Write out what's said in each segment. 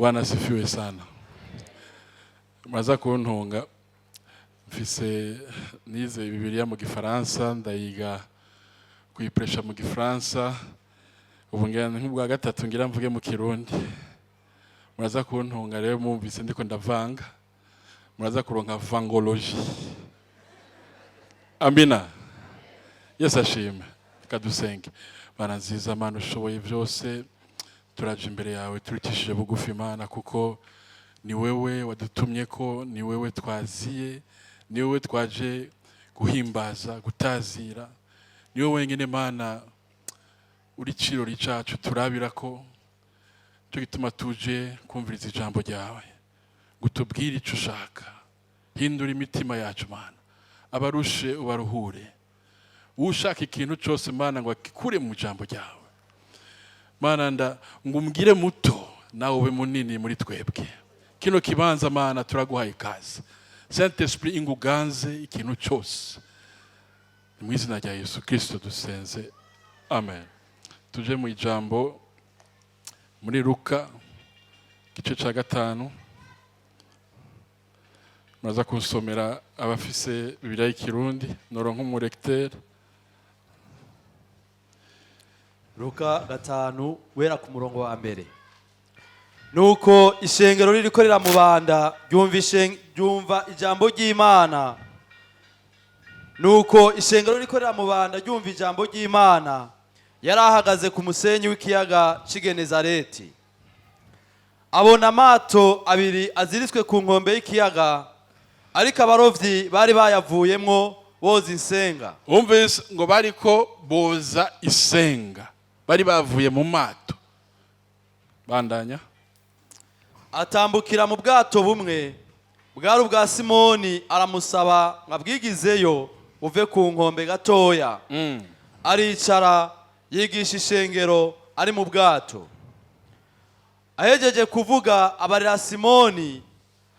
Bwana asifiwe sana. Muraza kuntunga, mfise nize Bibiliya mu Gifaransa, ndayiga kuyipresha mu Gifaransa. Ubu ngira nk'ubwa gatatu ngira mvuge mu Kirundi. Muraza kuntunga rero, mwumvise ndiko ndavanga, muraza kuronka vangologie. Amina. Yesu ashime. Reka dusenge. Mana nziza, Mana ushoboye byose, turaje imbere yawe turikishije bugufi, Imana, kuko ni wewe wadutumye, ko ni wewe twaziye, ni wewe twaje guhimbaza, gutazira. Ni wowe wenyine, Mana, uri kirori cacu turabira ko cyo gituma tuje kumviriza ijambo ryawe ngo utubwire icyo ushaka. Hindura imitima yacu, Mana, abarushe ubaruhure, ushaka ikintu cyose, Mana, ngo akikure mu ijambo ryawe. Mana, nda ngo umbwire muto, nawe ube munini muri twebwe. Kino kibanza, Mana, turaguhaye ikaze. Saint Esprit, inguganze ikintu cyose. Ni mu izina rya Yesu Kristo dusenze, amen. Tuje mu ijambo muri Luka igice cya 5. Muraza kunsomera abafise Bibiliya y'Ikirundi, noro nk'umurekiteri. Luka 5, wera ku murongo wa 1. Nuko ishengero ririko riramubanda ryumva ijambo ry'Imana. Nuko ishengero ririko riramubanda ryumva ijambo ry'Imana, yari ahagaze ku musenyi w'ikiyaga c'i Genezareti. Abona amato abiri aziritswe ku nkombe y'ikiyaga, ariko abarovyi bari bayavuyemwo boza insenga. Wumvise ngo bariko boza isenga, bari bavuye mu mato. Bandanya. Atambukira mu bwato bumwe bwari ubwa Simoni, aramusaba ngo abwigizeyo buve ku nkombe gatoya. Aricara, yigisha ishengero ari mu bwato. Ahejeje kuvuga, abarira Simoni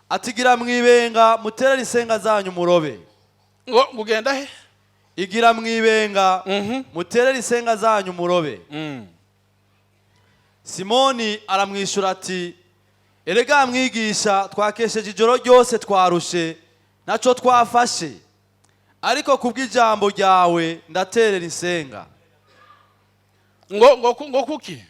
ati: "Gira mwibenga, muterere insenga zanyu murobe." Ngo ugenda he? "Igira mwibenga, muterere insenga zanyu murobe." Simoni aramwishyura ati: "Erega mwigisha, twakesheje ijoro ryose, twarushe, ntacyo twafashe, ariko kubw'ijambo ryawe ndaterera insenga." Ngo kuki?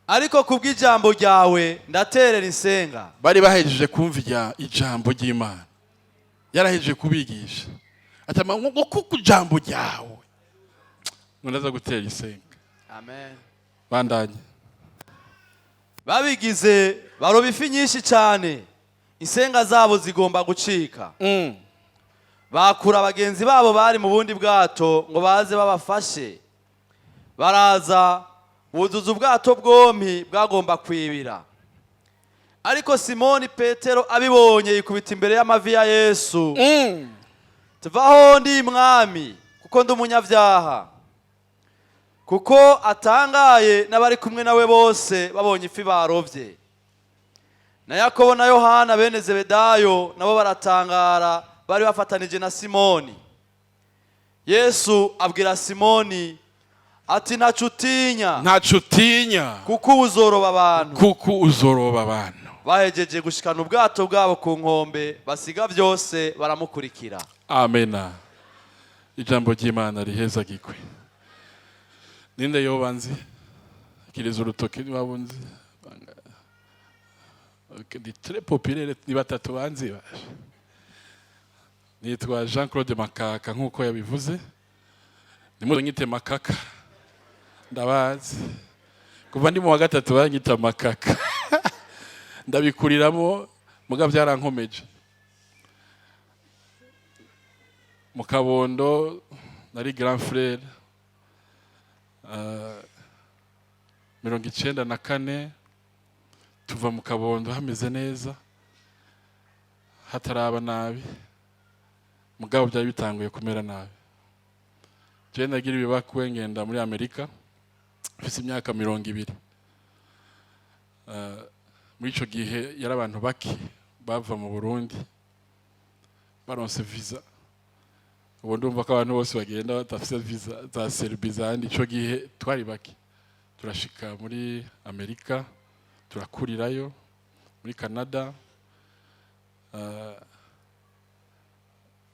"Ariko kubw'ijambo ryawe ndaterera insenga." Bari bahejeje kumva ijambo ry'Imana, yarahejeje kubigisha, atama ngo kuko ijambo ryawe ngo ndaza gutera isenga. Amen. Bandanye. Babigize, baroba ifi nyinshi cyane, insenga zabo zigomba gucika. Bakura bagenzi babo bari mu bundi bwato ngo baze babafashe. Baraza, buzuza ubwato bwompi, bwagomba kwibira. Ariko Simoni Petero abibonye, yikubita imbere y'amavi ya Yesu: "Tuvaho ndi, Mwami, kuko ndi umunyabyaha." Kuko atangaye n'abari kumwe nawe bose babonye ifi barovye. Na Yakobo na Yohana bene Zebedayo nabo baratangara, bari bafatanije na Simoni. Yesu abwira Simoni ati: "Ntaco utinya, Ntaco utinya, kuko ubu uzoroba abantu." Kuko uzoroba abantu. Bahejeje gushikana ubwato bwabo ku nkombe, basiga byose, baramukurikira. Amena. Ijambo ry'Imana rihezagirwe. Ninde yoba nzi? Kiriza urutoki niba unzi. Okay, ndi très populaire, ni batatu banzi. Bashe nitwa Jean Claude Makaka nk'uko yabivuze. Nimuzonyite Makaka, ndabazi kuva ndi mu wa gatatu banyita Makaka, ndabikuriramo, muga byarankomeje. Mu Kabondo nari grand frère. 94 tuva mu Kabondo hameze neza, hataraba nabi, mugabo byari bitanguye kumera nabi. Jewe nagira ibibakwe ngenda muri Amerika mfise imyaka 20. Muri ico gihe yari abantu bake bava mu Burundi baronse visa. Ubu ndumva ko abantu bose bagenda badafise visa za Serbie zandi. Ico gihe twari bake. Turashika muri Amerika, turakurirayo. Muri Canada.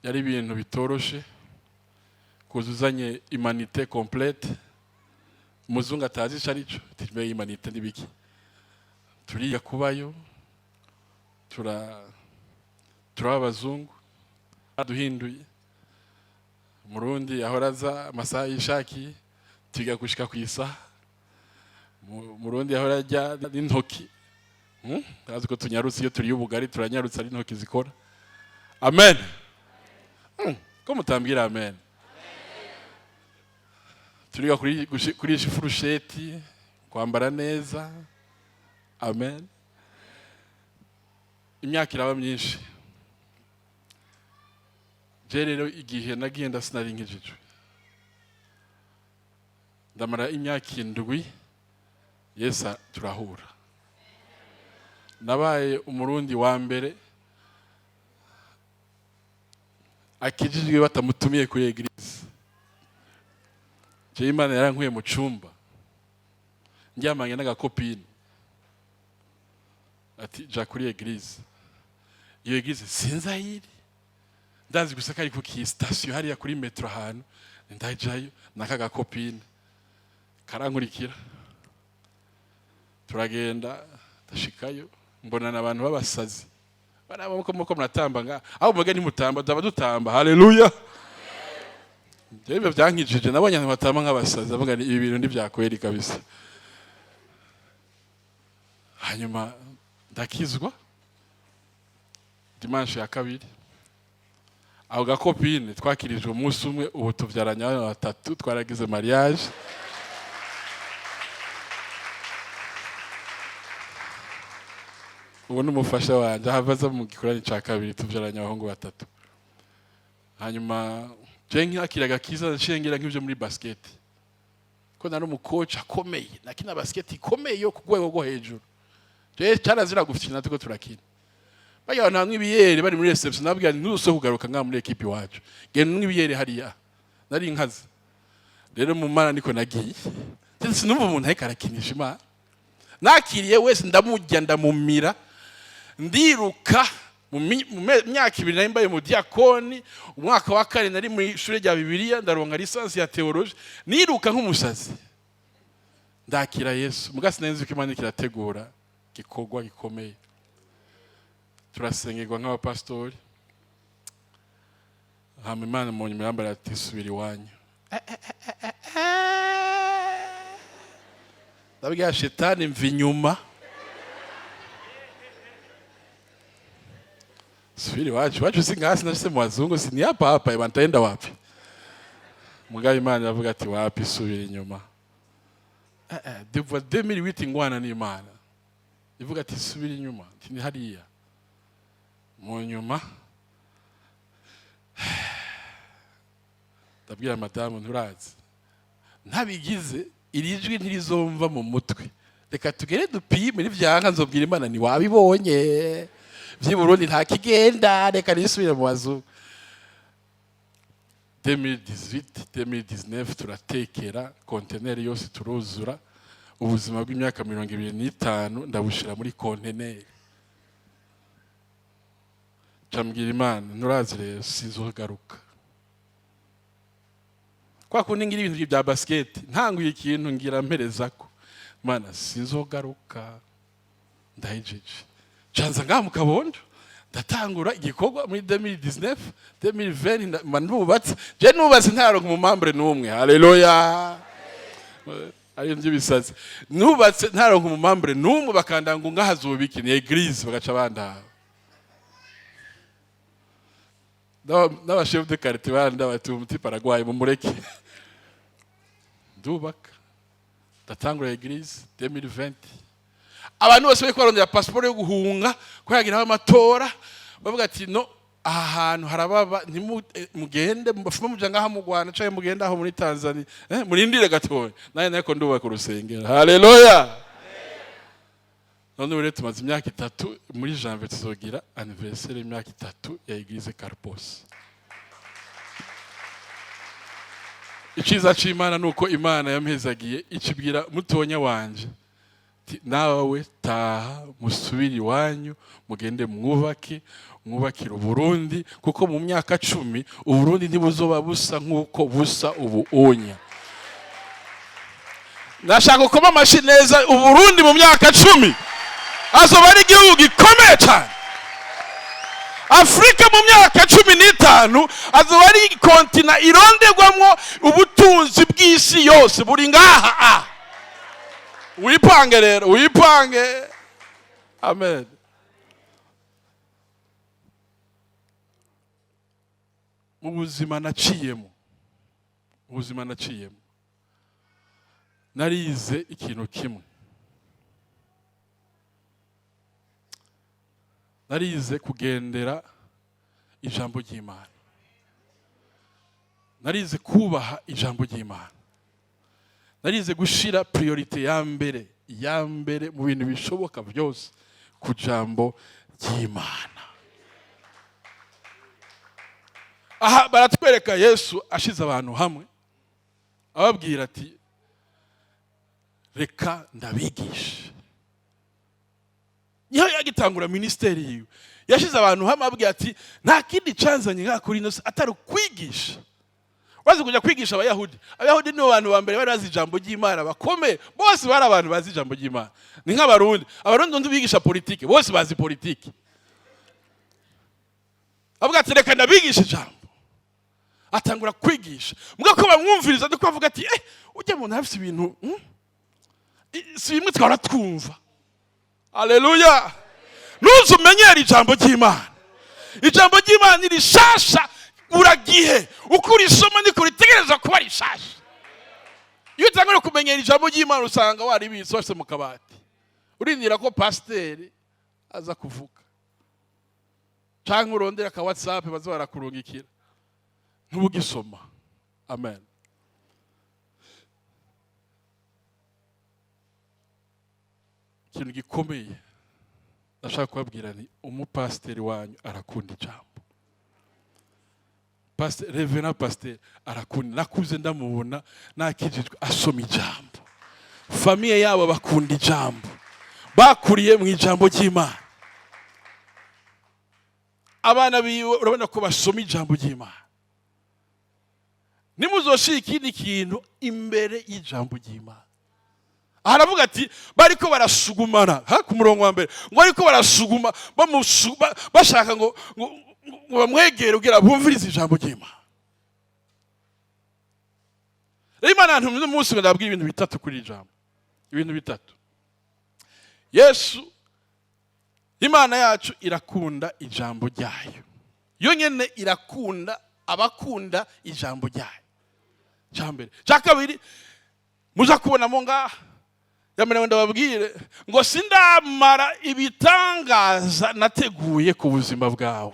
Yari ibintu bitoroshe kuzuzanye humanité complète, umuzungu atazi ico arico. Ati: "Humanité n'ibiki?" Turiga kubayo, turaba abazungu duhinduye. Murundi ahora aza amasaha yishakiye, twiga gushika ku isaha. Murundi ahora ajya n'intoki. Azi ko tunyarutse iyo turiye ubugari, turanyarutse ari intoki zikora. Amen. Ko mutambwira amen? Turiga kurisha ifurusheti, kwambara neza. Amen. Imyaka iraba myinshi. Je rero igihe nagenda sinari nkijijwe. Ndamara imyaka 7, Yesu turahura. Nabaye Umurundi wa mbere akijijwe batamutumiye kuri église. Je Imana yarankuye mu cumba ndyamanye n'aga copine, ati: "Ja kuri église." Iyo église sinzi aho iri, ndazi gusa ko ari ku station hariya kuri métro ahantu. Ndajayo n'aka ga copine karankurikira, turagenda. Ndashikayo, mbonana abantu b'abasazi baraba muko muratamba nga aho muge ntimutamba, daba dutamba. Haleluya! Ibyo byankijije. Nabonye abantu batamba nk'abasazi, avuga ni ibi bintu ntibyakweri kabisa. Hanyuma ndakizwa dimanche ya kabiri. Aho ga copine twakirijwe umunsi umwe, ubu tubyaranye abana batatu, twaragize mariage. Ubu ni umufasha wanjye, ahava aza mu gikorane cya kabiri. Tubyaranye abahungu batatu. Hanyuma je nkakira agakiza, nshengira nk'ibyo muri basket, ko nari umu coach akomeye, nakina basket ikomeye yo ku rwego rwo hejuru. Je cyarazira gufina, tuko turakina, bajya abantu hamwe ibiyeri bari muri réception, nabwira nti: "Ntuzuse kugaruka ngaha muri équipe iwacu, genda unywe ibiyeri hariya." Nari nkaze rero mu Mana, niko nagiye. Sinumva umuntu ariko arakinisha Imana. Nakiriye wese ndamujya, ndamumira, ndiruka. Mu myaka 2 nari mbaye mu diakoni, umwaka wa kane nari mu ishuri rya Bibiliya, ndaronka licence ya théologie. Niruka nk'umusazi, ndakira Yesu. Muga sinari ko Imana kirategura gikorwa gikomeye. Turasengerwa nk'abapasitori, hama Imana mu nyuma yambara ati: "Subira iwanyu." Ndabwira shetani: "Mva inyuma, subira iwacu. Iwacu si ngaha, sinashyize mu bazungu, si ni hapa hapa, bantaenda wapi?" Mugabo Imana iravuga ati: "Wapi, subira inyuma." Kuva 2008 ngwana n'Imana ivuga ati: "Subira inyuma," ati: "Ni hariya." Mu nyuma ndabwira madamu: "Nturazi, ntabigize iri jwi ntirizomva mu mutwe. Reka tugere dupime, nivyanka nzobwira Imana ni wabibonye vy'i Burundi nta kigenda, reka nisubire mu bazungu." 2018, 2019 turatekera konteneri yose, turuzura. Ubuzima bw'imyaka 25 ndabushira muri konteneri. Cambwira Imana: "Nturazi rero, sinzogaruka kwa kundi ngira ibintu bya basket, ntanguye ikintu ngira mperezako. Mana, sinzogaruka, ndahejeje." Canza ngaha mu Kabondo, ndatangura igikorwa muri 2019, 2020 mba nubatse. Je nubatse ntaronka umu membre n'umwe. Haleluya! Ari byo bisazi. Nubatse ntaronka umu membre n'umwe, bakandanga ngaha zubiki ni église, bagaca bandaba n'aba chef de quartier bandi bati: "Umuti paragwaye, mumureke." Ndubaka, ndatangura église 2020. Abantu bose bariko barondera passeport yo guhunga ko yagiraho amatora, bavuga ati: "No aha hantu harababa, mugende mubafume muja ngaha mu Rwanda canke mugende aho muri Tanzania, murindire gatoya." Naye nako ndubaka urusengero. Haleluya! None rero tumaze imyaka 3. Muri janvier tuzogira anniversaire y'imyaka 3 ya église Carpos. Iciza c'Imana nuko Imana yampezagiye, icibwira mutonya wanje. Ati, nawe taha, musubire iwanyu, mugende mwubake, mwubakire Uburundi, kuko mu myaka 10 Uburundi ntibuzoba busa nk'uko busa ubu. Onya nashaka gukoma amashyi neza. Uburundi mu myaka 10 azoba ari igihugu gikomeye cyane. Afurika mu myaka 15 azoba ari continent ironderwamwo ubutunzi bw'isi yose buri ngaha. Wipange rero, wipange. Amen. Mu buzima naciyemo, mu buzima naciyemo, narize ikintu kimwe. Narize kugendera ijambo ry'Imana, narize kubaha ijambo ry'Imana, narize gushira priorité ya mbere, ya mbere mu bintu bishoboka byose ku jambo ry'Imana. Aha baratwereka Yesu ashize abantu hamwe, ababwira ati: "Reka ndabigishe." Niho yagitangura ministère yiwe, yashize abantu hamwe, ababwira ati: "Nta kindi canzanye ngaha kuri ino si atari ukwigisha." Bazi kujya kwigisha Abayahudi. Abayahudi nibo bantu ba mbere bari bazi ijambo ry'Imana bakomeye. Bose bari abantu bazi ijambo ry'Imana. Ni nk'Abarundi. Abarundi undi bigisha politike, bose bazi politike. Avuga ati: "Reka ndabigisha ijambo." Atangura kwigisha, mbwa ko bamwumviriza, ndiko avuga ati: "Ujya muntu afite ibintu, Si bimwe twara twumva." Aleluya! Nuze umenyera ijambo ry'Imana. Ijambo ry'Imana ni rishasha buragihe. Uko urisoma niko ritegereza kuba rishasha. Iyo utangura kumenyera ijambo ry'Imana, usanga waribitse wose mu kabati, urindira ko pasiteri aza kuvuga, cyangwa urondera ka WhatsApp baza barakurungikira, ntubugisoma. Amen. Ikintu gikomeye ndashaka kubabwira ni umupasiteri wanyu arakunda ijambo. Pasiteri, reverend pasiteri arakunda. Nakuze ndamubona nakijijwe asoma ijambo. Famille yabo bakunda ijambo, bakuriye mu ijambo ry'Imana. Abana biwe urabona ko basoma ijambo ry'Imana. Nimuzoshira ikindi kintu imbere y'ijambo ry'Imana. Aha aravuga ati bariko barasugumana ha ku murongo wa mbere, ngo bariko barasuguma, bashaka ngo bamwegere kugira bumvirize ijambo ry'Imana. Rero Imana yantumye uno munsi ngo ndababwire ibintu bitatu kuri iri jambo, ibintu bitatu. Yesu, Imana yacu, irakunda ijambo ryayo. Yo nyene irakunda abakunda ijambo ryayo. Cya mbere. Cya kabiri muza kubonamo ngaha yamenye, ndababwire ngo sindamara ibitangaza nateguye ku buzima bwawe.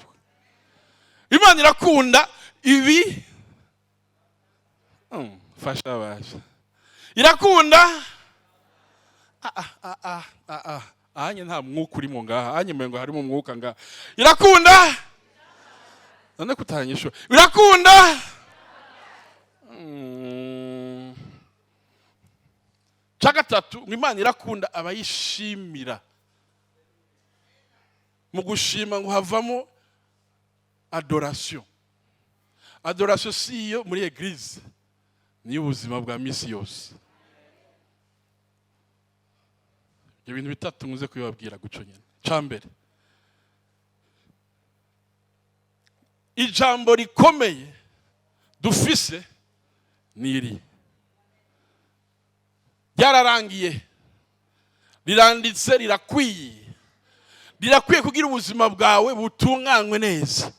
Imana irakunda ibi. Fasha baje irakunda. Ah, ah, ah, ah, ah. Ahanye nta mwuka urimo ngaha, ahanye ngo harimo umwuka ngaha. Irakunda none kutanyishura. Irakunda. Cya gatatu, ngo Imana irakunda abayishimira. Mu gushima ngo havamo adoration. Adoration si iyo muri église, niyo ubuzima bwa misi yose. Ibyo bintu bitatu nkuze kubibabwira guco nyine. Cya mbere, ijambo rikomeye dufise ni iri: ryararangiye, riranditse, rirakwiye, rirakwiye kugira ubuzima bwawe butunganywe neza.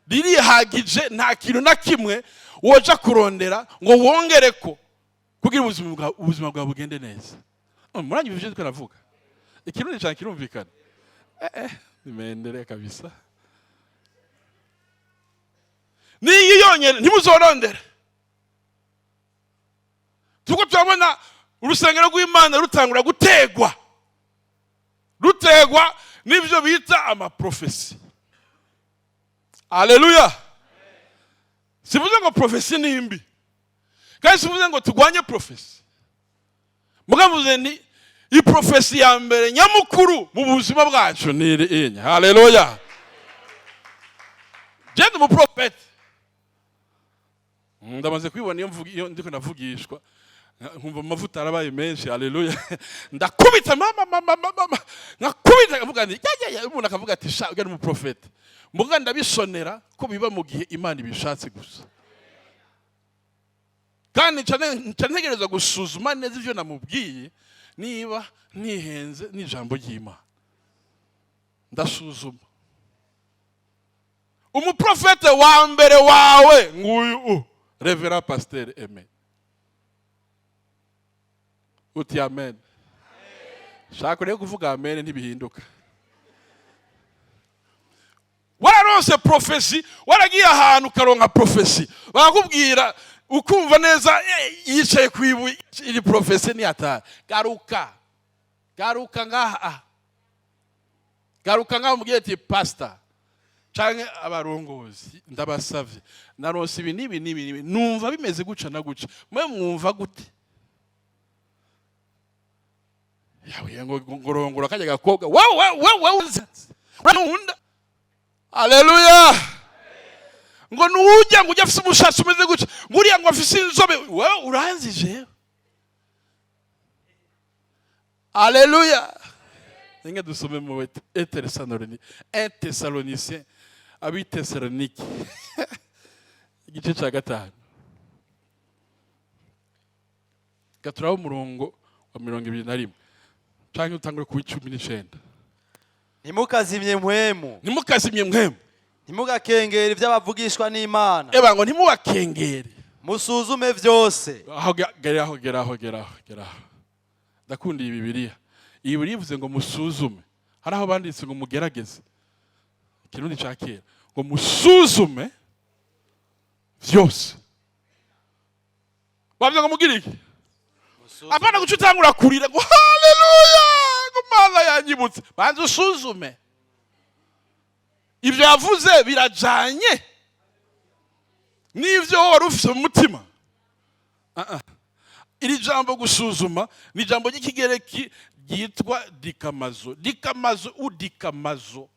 Ririhagije, nta kintu na kimwe woja kurondera ngo wongere ko kugira ubuzima bwawe bugende neza. Muranyumva ivyo ndiko navuga? Ikirundi cyane kirumvikana. Nimendere kabisa. Niyi yonyene ntimuzorondera. Tuko turabona urusengero rw'Imana rutangura gutegwa, rutegwa n'ibyo bita amaprofesi. Aleluya! Sivuze ngo prophétie ni mbi, kandi sivuze ngo turwanye prophétie. Mugavuze ni Iprofesi ya mbere nyamukuru mu buzima bwacu ni iri inye. Haleluya! Genda umuprofeti. Ndamaze kwibona iyo mvuga, iyo ndiko ndavugishwa, nkumva amavuta arabaye menshi. Haleluya! Ndakubita, mama, mama, mama, mama, nkakubita, nkavuga nti ya ya ya. Umuntu akavuga ati: "Sha, ugana umuprofeti." Mbuga ndabisonera ko biba mu gihe Imana ibishatse gusa, kandi nca ntegereza gusuzuma neza ibyo namubwiye, niba ntihenze n'ijambo ry'Imana. Ndasuzuma. Umuprofete wa mbere wawe nguyu, révérend pasteur Aimé. Uti amen. Shaka rero kuvuga amen, ntibihinduka. Wararonse prophétie, waragiye ahantu ukaronka prophétie, barakubwira ukumva neza, yicaye ku ibuye. Iri prophétie ni atari. Garuka, garuka ngaha, garuka ngaha, umubwire ati: "Pastor canke abarongozi, ndabasavye, naronse ibi n'ibi n'ibi n'ibi, numva bimeze guca na guca, mwe mwumva gute?" Yawe ngo ngorongora kajya gakobwa wewe, wewe, wewe uranunda. Haleluya! Ngo nujya, ngo ujya afise umushatsi umeze gutya, ngo uriya ngo afise inzobe, wewe uranzi jewe. Haleluya! Ninge dusome mu Thessaloniciens, ab'i Tesalonike, igice cya 5, gaturaho umurongo wa 21, canke utangure ku 19. Ntimukazimye mpwemu. Ntimukazimye mwemu. Ntimugakengere iby'abavugishwa n'Imana. Eba ngo ntimubakengere. Musuzume byose. Aho geraho, geraho, geraho, geraho. Ndakunda iyi Bibiliya. Iyi Bibiliya ivuze ngo musuzume. Hari aho banditse ngo mugerageze, Ikirundi ca kera, ngo musuzume vyose. Bavuze ngo mugire iki? Apana guca utangura kurira ngo haleluya, ngo Mana yanyibutse. Banza usuzume ibyo yavuze birajanye n'ibyo wowe wari ufise mu mutima. Ah, ah. Iri jambo gusuzuma ni ijambo ry'Ikigereki ryitwa dikamazo, dikamazo, udikamazo,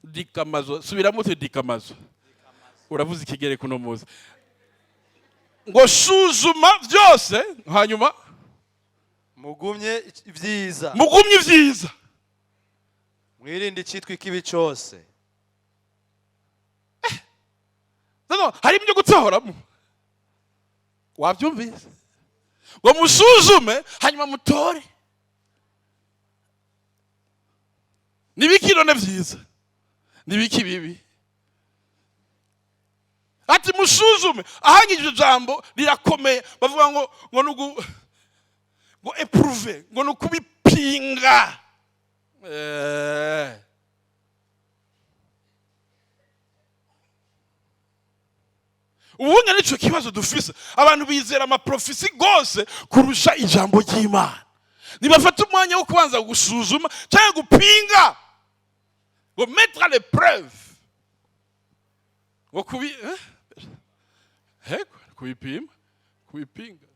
Dikamazo. Subiramo uti dikamazo. Uravuze Ikigereki uno muzi. Ngo suzuma byose, hanyuma Mugumye ibyiza. Mugumye ibyiza. Mwirinde icyitwa ikibi cyose. No, hari ibyo gutohoramo. Wabyumvise? Ngo musuzume, hanyuma mutore. Nibiki none byiza, nibiki bibi? Ati musuzume. Ahangije iryo jambo rirakomeye. Bavuga ngo nugu ngo éprouver, ngo nukubipinga. Ubundi nicyo kibazo dufise. Abantu bizera amaprofesi gose kurusha ijambo ry'Imana. Ntibafata umwanya wo kubanza gusuzuma cyangwa gupinga, ngo mettre à l'épreuve, ngo kubi hego kubipima, kubipinga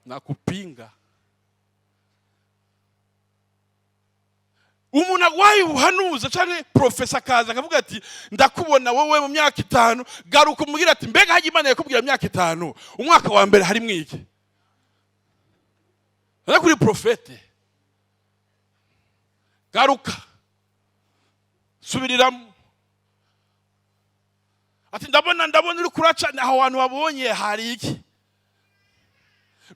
na kupinga. Umuntu agwaye ubuhanuza canke profesa, akaza akavuga ati: "Ndakubona wowe mu myaka 5." Garuka umubwira ati: "Mbega hajya Imana yakubwira myaka 5, umwaka wa mbere harimwo iki?" Ari kuri profete. Garuka, subiriramo ati: "Ndabona, ndabona uri kuraca aho hantu wabonye hari iki?"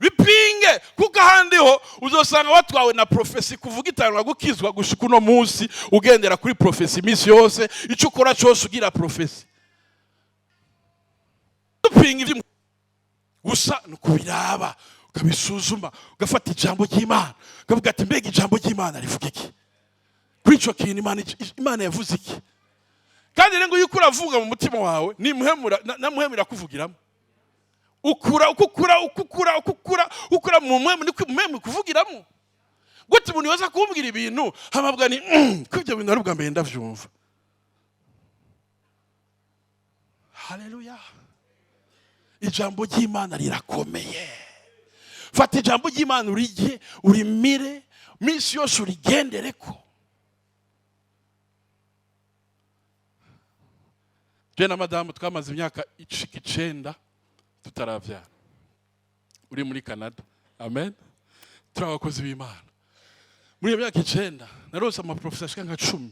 Bipinge, kuko ahandi ho uzosanga watwawe na prophétie. Kuvuga itangwa gukizwa gushika uno munsi, ugendera kuri prophétie iminsi yose, icyo ukora cyose ugira prophétie. Dupinga ibyo gusa ni ukubiraba, ukabisuzuma, ugafata ijambo ry'Imana, ukavuga ati: "Mbega ijambo ry'Imana rivuga iki kuri icyo kintu? Imana yavuze iki?" Kandi rero ngo iyo uravuga mu mutima wawe, namuhemura kuvugiramo. Ukura uko ukura, uko ukura, uko ukura, ukura mu mpwemu, niko impwemu kuvugiramo. Gute umuntu yoza kumbwira ibintu hamabwa ni ko ibyo bintu ari ubwa mbere ndavyumva? Haleluya! Ijambo ry'Imana rirakomeye. Fata ijambo ry'Imana, urirye, urimire, minsi yose urigendereko. Je na madamu twamaze imyaka icika 9 tutaravyara, uri muri Canada. Amen. Turi abakozi b'Imana. Muri iyo myaka 9 narose amaprophéties ashika nka 10.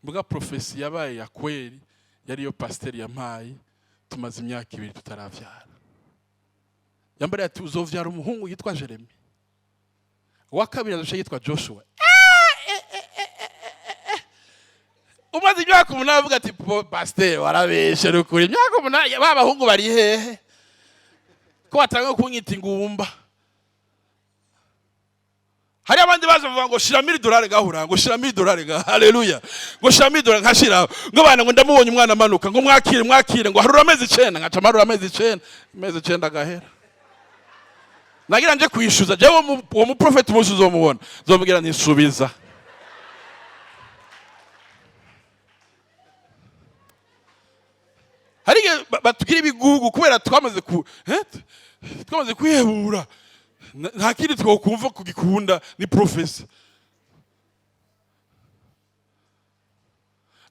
Mbuga prophétie yabaye ya kweri yariyo pasiteri yampaye tumaze imyaka 2 tutaravyara. Yambariye ati: "Uzovyara umuhungu yitwa Jeremy, uwa kabiri azoca yitwa Joshua." Umaze imyaka 8 avuga ati: "Pasiteri, warabeshe rukuri. Imyaka 8, ba bahungu bari hehe ko batanga kunyita ingumba?" Hari abandi baza bavuga ngo shira $1000 gahura, ngo shira $1000 ga, haleluya, ngo shira $1000, nkashira, ngo bana, ngo ndamubonye umwana amanuka, ngo mwakire, mwakire, ngo harura amezi 9, nkaca marura amezi 9, amezi 9 agahera. Nagira nje kwishuza jewe uwo muprofeti. Umunsi uzomubona nzomubwira nti: "Subiza." Hari igihe batugira ibigugu kubera twamaze kwihebura. Nta kindi twokumva kugikunda ni prophétie.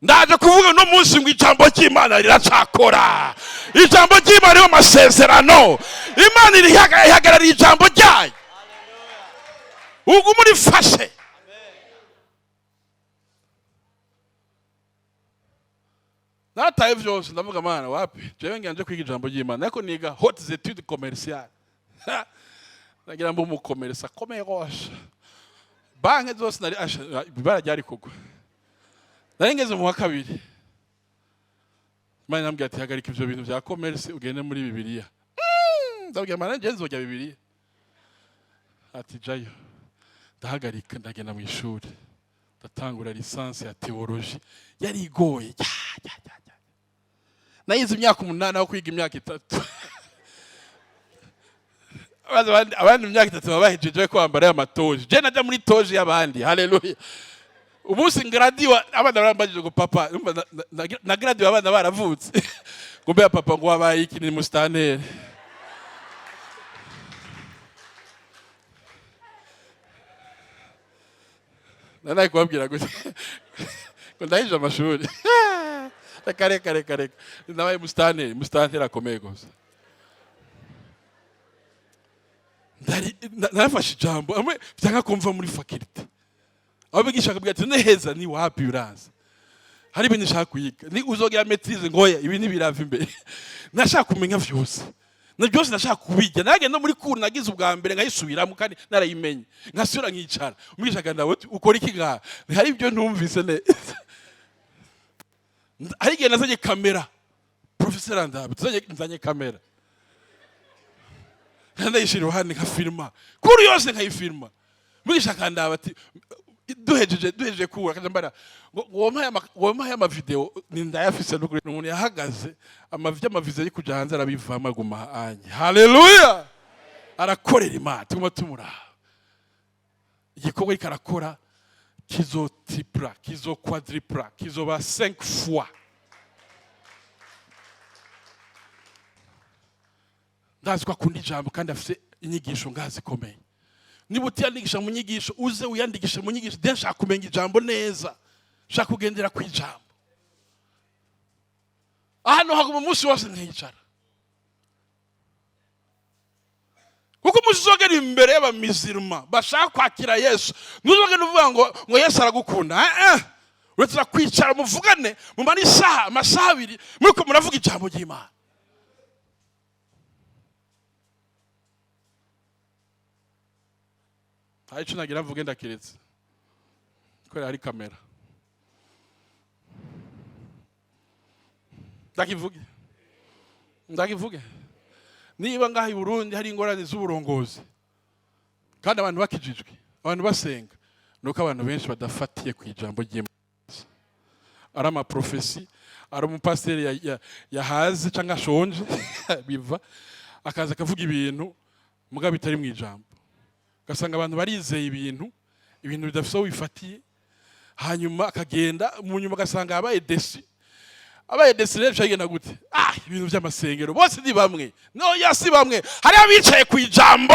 Ndaje kuvuga uno munsi ngo ijambo ry'Imana riracakora. Ijambo ry'Imana ririho amasezerano. Imana ihagarariye ijambo ryayo. Ugume urifashe. Narataye vyose, ndavuga: "Mana, wapi, jewe ngira nje kwiga ijambo ry'Imana." Ariko niga hautes études commerciales, nagira mbe umucommerçant akomeye rwose. Banki zose nari ibara ryari kugwa. Nari ngeze mu wa kabiri, Imana irambwira ati: "Hagarika ivyo bintu vya commerce, ugende muri Bibiliya." Ndabwira Imana: "Nje nzojya Bibiliya." Ati: "Jayo." Ndahagarika, ndagenda mu ishuri, ndatangura licence ya théologie. Yari igoye. Ya, ya, ya, ya. Nayize imyaka 8 aho kwiga imyaka 3. Abandi imyaka 3 baba bahejeje kwambara y'amatoge, je najya muri toge y'abandi. Haleluya. Umunsi ngradiwa, abana barambajije ngo: "Papa," urumva, na gradiwa abana baravutse, ngo: "Mbe papa," ngo, "wabaye iki?" Ni musitanteri. Nanaye kubabwira gute ngo ndahije amashuri? Reka, reka, reka, reka. Nabaye musitanteri, musitanteri akomeye gusa. Narafashe ijambo amwe byanga kumva muri faculté, aho bigisha akabwira ati: "Neheza ni wapi, uranze, hari ibintu nshaka kwiga, ni uzogira maîtrise." Ngoya ibi ntibirava imbere. Nashaka kumenya vyose na byose, nashaka kubijya. Nange no muri cours nagize ubwa mbere nkayisubiramo kandi narayimenye, nkasubira nkicara, umwigisha akanda: "Ukora iki ngaha?" Hari ibyo ntumvise neza. Hari igihe nazanye kamera, professeur andabe, nzanye kamera, ndayishira iruhande, nkafilma cours yose, nkayifilma. Mwigisha akandaba ati, duhejeje cours, akaja mbara ngo wompaye amavideo. Ni ndayafise n'ukuri. Umuntu yahagaze amavi amavize ari kuja hanze, arabivamo, aguma anye. Haleluya. Arakorera Imana, tuguma tumuraba igikorwa ariko arakora, kizotripla, kizoquadrupla, kizoba 5 fois. Ndazi ko akunda ijambo kandi afite inyigisho ngazi zikomeye. Niba utiyandikisha mu nyigisho, uze wiyandikishe mu nyigisho. De nshaka kumenya ijambo neza, nshaka kugendera ku ijambo. Ahantu haguma umunsi wose nkicara, kuko umunsi uzogera imbere y'abamizirima bashaka kwakira Yesu, ntuzogenda uvuga ngo Yesu aragukunda. Eh, eh. Uretse kwicara muvugane, mumare isaha, amasaha 2, muriko muravuga ijambo ry'Imana. Hari icyo nagira mvuge, ndakiretse kubera hari kamera. Ndakivuge, ndakivuge. Niba ngaha i Burundi hari ingorane z'uburongozi kandi abantu bakijijwe, abantu basenga, nuko abantu benshi badafatiye ku ijambo ry'Imana. Ari amaprophéties, ari umupasiteri yahaze cyangwa ashonje, biva akaza akavuga ibintu mugabo bitari mu ijambo, ugasanga abantu barizeye ibintu bidafite aho bifatiye, hanyuma akagenda, mu nyuma ugasanga yabaye déçu. Abaye desire byagenda gute? Ah, ibintu by'amasengero, bose ni bamwe. No ya, si bamwe. Hari abicaye ku ijambo,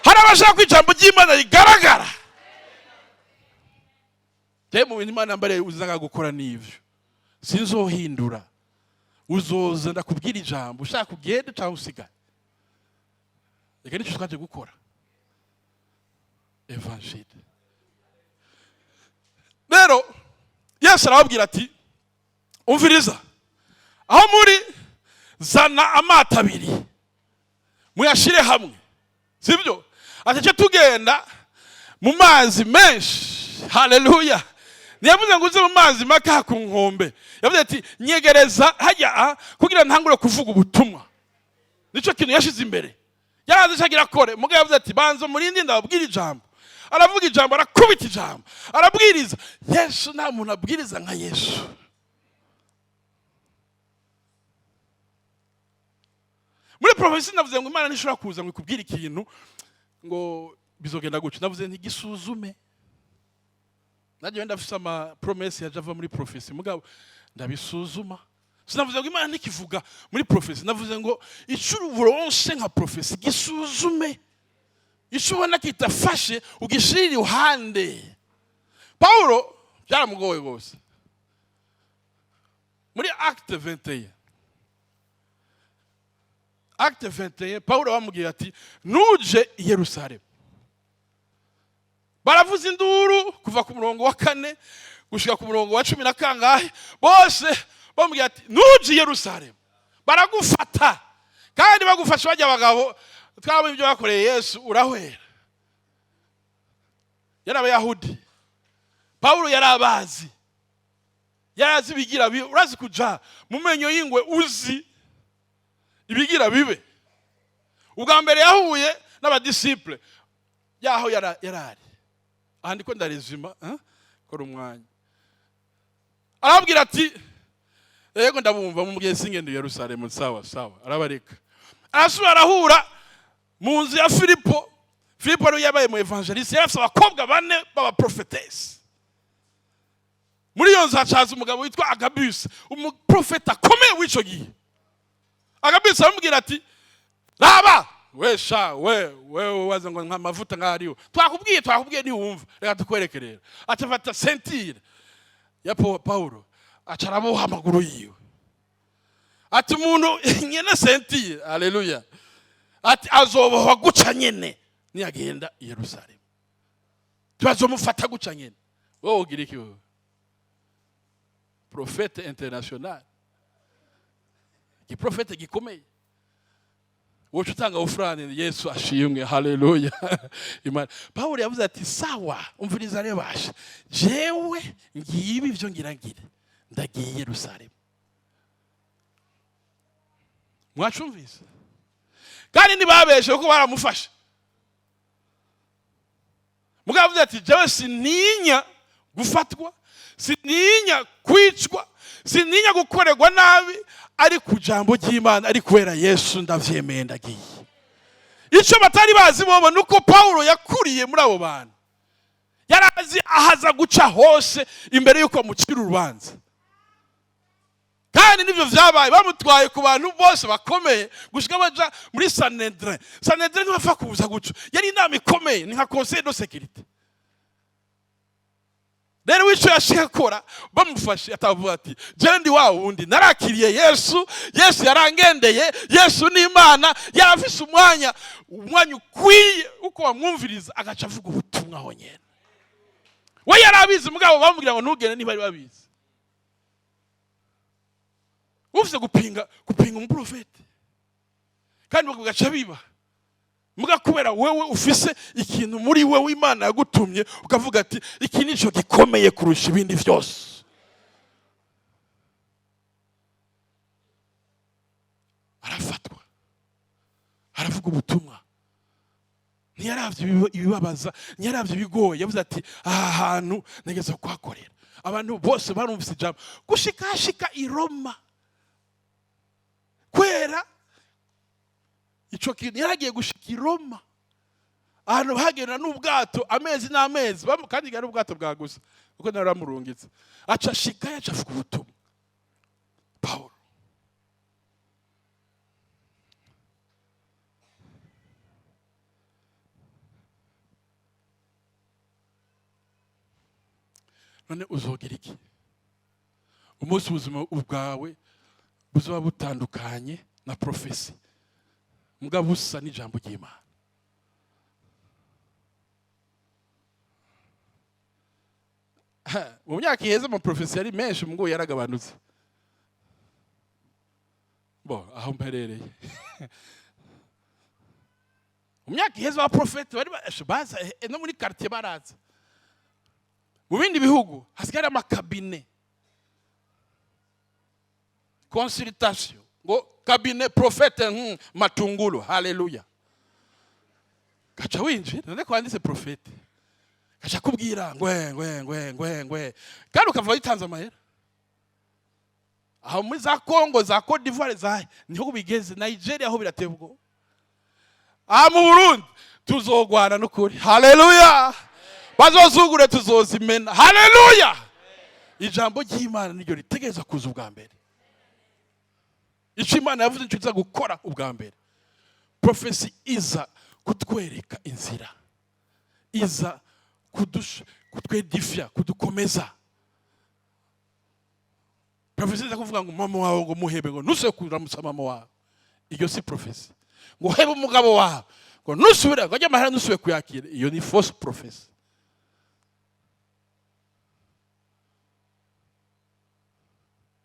hari abashaka ko ijambo ry'Imana rigaragara. Je, mu bintu Imana mbare uzaga gukora n'ivyo, sinzohindura. Uzoza ndakubwira ijambo, ushaka ugende cyangwa usigare. Reka nicyo twaje gukora, évangile. Rero Yesu arababwira ati: "Umviriza, aho muri zana amato abiri, muyashire hamwe." Sibyo? Ati: "Tugenda mu mazi menshi." Haleluya! Ntiyavuze ngo uze mu mazi make ku nkombe. Yavuze ati: "Nyegereza hajya kugira ntangure kuvuga ubutumwa." Nicyo kintu yashize imbere. Yarazi icyo agira akore. Mugabo yavuze ati: "Banza murindi, ndababwira ijambo." Aravuga ijambo, arakubita ijambo, arabwiriza. Yesu, nta muntu abwiriza nka Yesu. Muri prophétie navuze ngo Imana ntishobora kuza ngo ikubwire ikintu ngo bizogenda gutyo. Navuze ntigisuzume. Nanjye wenda ndafise ama promesses yaje ava muri prophétie, mugabo ndabisuzuma. Sinavuze ngo Imana ntikivuga muri prophétie. Navuze ngo ico uronse nka prophétie, gisuzume. Ico ubona kitafashe, ugishire iruhande. Paulo byaramugoye rwose. Muri Acte 21, Acte 21, Paulo bamubwiye ati: "Nuje i Yerusalemu." Baravuza induru kuva ku murongo wa 4 gushika ku murongo wa cumi na kangahe, bose bamubwira ati: "Nuje i Yerusalemu baragufata, kandi bagufasha bajya abagabo twabonye ibyo bakoreye Yesu, urahwera." Yari Abayahudi, Pawulo yari abazi, yari azi ibigira bibe. Urazi kuja mu menyo y'ingwe, uzi ibigira bibe. Ubwa mbere yahuye n'aba disciples yaho yarari aha, ndiko ndarezima kora umwanya. Arababwira ati: "Yego, ndabumva, mumubwiye singendo i Yerusalemu." Sawa sawa, arabareka. Arasubira arahura mu nzu ya Filipo. Filipo ariwe yabaye mu évangéliste. Yari afite abakobwa bane b'aba prophétesses. Muri iyo nzu hacaza umugabo witwa Agabus, umuprofeta akomeye w'icyo gihe. Agabus aramubwira ati: "Raba we sha, we we waza ngo nka mavuta nk'ariyo, twakubwiye, twakubwiye, ntiwumva, reka tukwereke." Rero aca ceinture ya Paulo, aca araboha amaguru yiwe. Ati: "Umuntu nyene ceinture, haleluya," ati, "azobohwa guca nyene niyagenda i Yerusalemu, tubazomufata guca nyene." Wowe ugira iki? Wowe prophète international, igiprofete gikomeye, wowe utanga offrande. Yesu ashimwe, haleluya! Imana, Pawulo yavuze ati: "Sawa, umviriza rero basha, jewe ngibi ibyo ngira ngire, ndagiye i Yerusalemu." Mwacumvise? Kandi ntibabeshe kuko baramufashe. Mugabo avuze ati: "Jewe sintinya gufatwa, sintinya kwicwa, sintinya gukorerwa nabi, ari ku jambo ry'Imana, ari kubera Yesu, ndavyemeye, ndagiye." Icyo batari bazi bobo ni uko Pawulo yakuriye muri abo bantu, yari azi ahaza guca hose imbere y'uko bamucira urubanza. Kandi nibyo vyabaye, bamutwaye ku bantu bose bakomeye gushika baja muri Sanhedrin. Sanhedrin ntibapfa kuza guco, yari inama ikomeye, ni nka conseil de sécurité. Rero w'ico yashika akora, bamufashe, atavuga ati: "Jewe ndi wa wundi narakiriye Yesu, Yesu yarangendeye, Yesu ni Imana." Yarafise umwanya, umwanya ukwiye uko bamwumviriza, agaca avuga ubutumwa aho nyene. We yari abizi, mugabo bamubwira ngo ntugende, ntibari babizi. Ufise gupinga, gupinga umuprofete, kandi bagaca biba muga kubera wewe ufise ikintu muri wewe Imana yagutumye, ukavuga ati: "Iki nico gikomeye kurusha ibindi vyose." Arafatwa, aravuga ubutumwa, ntiyaravye ibibabaza, ntiyaravye ibigoye. Yavuze ati: "Aha hantu ntegeza kuhakorera." Abantu bose barumvise ijambo gushika hashika i Roma. Kwera ico kintu, yaragiye gushika i Roma, ahantu bagenda n'ubwato amezi n'amezi, kandi yari ubwato bwa gusa kuko nawe aramurungitse. Aca ashikayo, aca avuga ubutumwa. Pawulo. None uzogira iki umunsi ubuzima bwawe buzaba butandukanye na prophétie, mbwa busa n'ijambo ry'Imana? Mu myaka iheze ama prophéties yari menshi, ngo yaragabanutse. Bo aho mperereye, mu myaka iheze abaprofeti bari baza no muri quartier, baraza mu bindi bihugu. Hasigaye ama cabinets consultation, ngo cabinet prophète Matungulu. Haleluya! Gaca winjira, none ko wanditse prophète, gaca kubwira ngwe ngwe ngwe ngwe ngwe, kandi ukava witanze amahera. Aho muri za Congo, za Cote d'Ivoire, za niho bigeze, Nigeria aho birateye ubwoba. Aha mu Burundi tuzogwana n'ukuri. Haleluya! Bazozugure, tuzozimena. Haleluya! Ijambo ry'Imana niryo ritegereza kuza ubwa mbere. Icyo Imana yavuze nicyo iza gukora ubwa mbere. Prophétie iza kutwereka inzira, iza kutwedifya, kudukomeza. Prophétie iza kuvuga ngo mama wawe ngo muhebe, ngo ntusubire kuramutsa mama wawe, iyo si prophétie. Ngo hebe umugabo wawe, ngo nusubire, ngo ajye amahera ntusubire kuyakira, iyo ni fausse prophétie.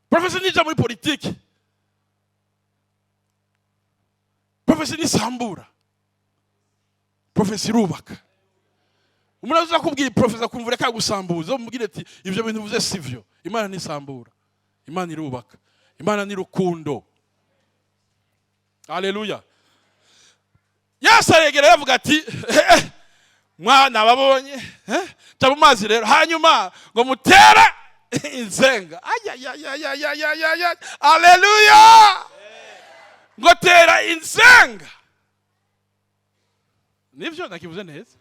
Prophétie nija muri politiki. Prophétie nisambura, prophétie irubaka. Umuntu aza kubwira prophétie akumva reka gusambuza, umubwire ati: "Ibyo bintu uvuze sivyo." Imana nisambura, Imana irubaka, Imana ni rukundo. Haleluya! Yesu aregera, yavuga ati: "Mwana, babonye ca mu mazi rero, hanyuma ngo mutere insenga." Ayayayayayayaya! Haleluya! Ngo tera insenga, nivyo nakivuze neza?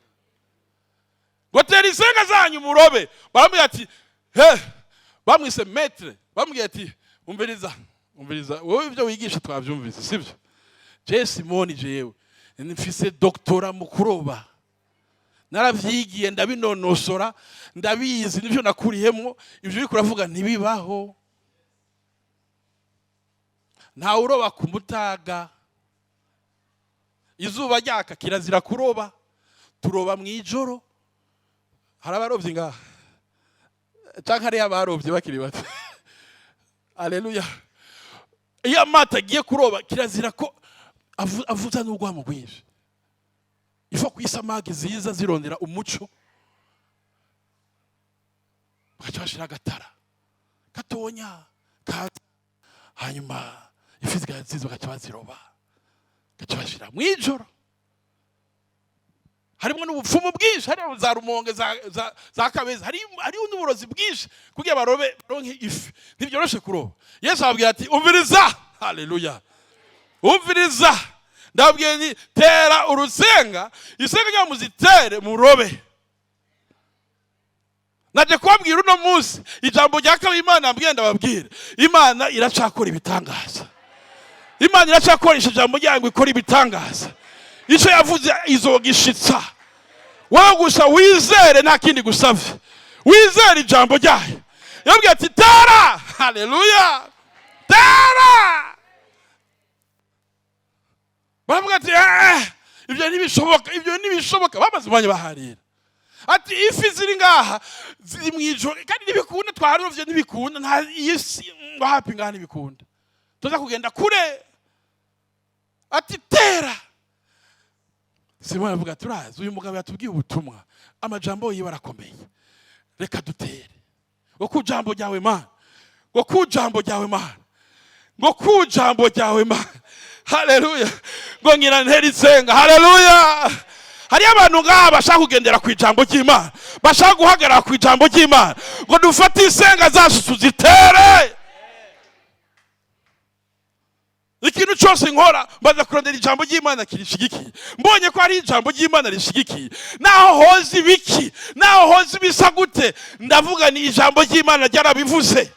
Ngo tera insenga zanyu murobe. Baramubwira ati: "He." Bamwise maître. Bamubwira ati: "Umviriza, umviriza, wowe ibyo wigisha twabyumvise, sibyo? Je Simoni, jewe mfise doctorat mu kuroba, naravyigiye, ndabinonosora, ndabizi, nivyo nakuriyemo. Ivyo uriko uravuga ntibibaho. Ntawe uroba ku mutaga izuba ryaka, kirazira kuroba. Turoba mu ijoro." Hari abarovyi ngaha canke hariyo abarovyi bakiri bato? Aleluya! Iyo amato agiye kuroba, kirazira ko avuza n'urwamo rwinshi. Ifa ku isamaki ziza zirondera umuco, bagaca bashira agatara gatonya kaza, hanyuma ifi ziza, bagaca baziroba, bagaca bashira mu ijoro. Harimo n'ubupfumu bwinshi, harimo za Rumonge, za Kabeza, hariho n'uburozi bwinshi kugira barobe baronke ifi. Ntibyoroshe kuroba. Yesu ababwira ati: "Umviriza." Haleluya! "Umviriza, ndababwiye ni tera urusenga, isenga ryawe muzitere murobe." Naje kubabwira uno munsi ijambo rya kabiri Imana yambwiye ndababwira. Imana iracakora ibitangaza, Imana iracakoresha ijambo ryayo ngo ikore ibitangaza. Icyo yavuze izogishitsa. Wowe gusa wizere, nta kindi gusavye, wizere ijambo ryayo. Yabwiye ati: "Tera." Haleluya! "Tera." Baravuga ati: "Ibyo ntibishoboka, ibyo ntibishoboka." Bamaze umwanya baharira, ati: "Ifi ziri ngaha ziri mu ijoro, kandi ntibikunda, twaharovye ntibikunda, nta iyi si ngo hapi ngaha ntibikunda, tuza kugenda kure." Ati: "Tera." Simoni avuga: "Turazi uyu mugabo yatubwiye ubutumwa, amajambo yiwe arakomeye, reka dutere ngo ku jambo ryawe Mana, ngo ku jambo ryawe Mana, ngo ku jambo ryawe Mana." Haleluya! Ngo ngira ntera isenga. Haleluya! Hariyo abantu ngaha bashaka kugendera ku ijambo ry'Imana, bashaka guhagarara ku ijambo ry'Imana, ngo dufate insenga zacu tuzitere. Ikintu cyose nkora mbaza kurondera ijambo ry'Imana kirishigikiye. Mbonye ko ari ijambo ry'Imana rishigikiye, naho hoza ibiki, naho hoza ibisa gute, ndavuga ni ijambo ry'Imana ryarabivuze.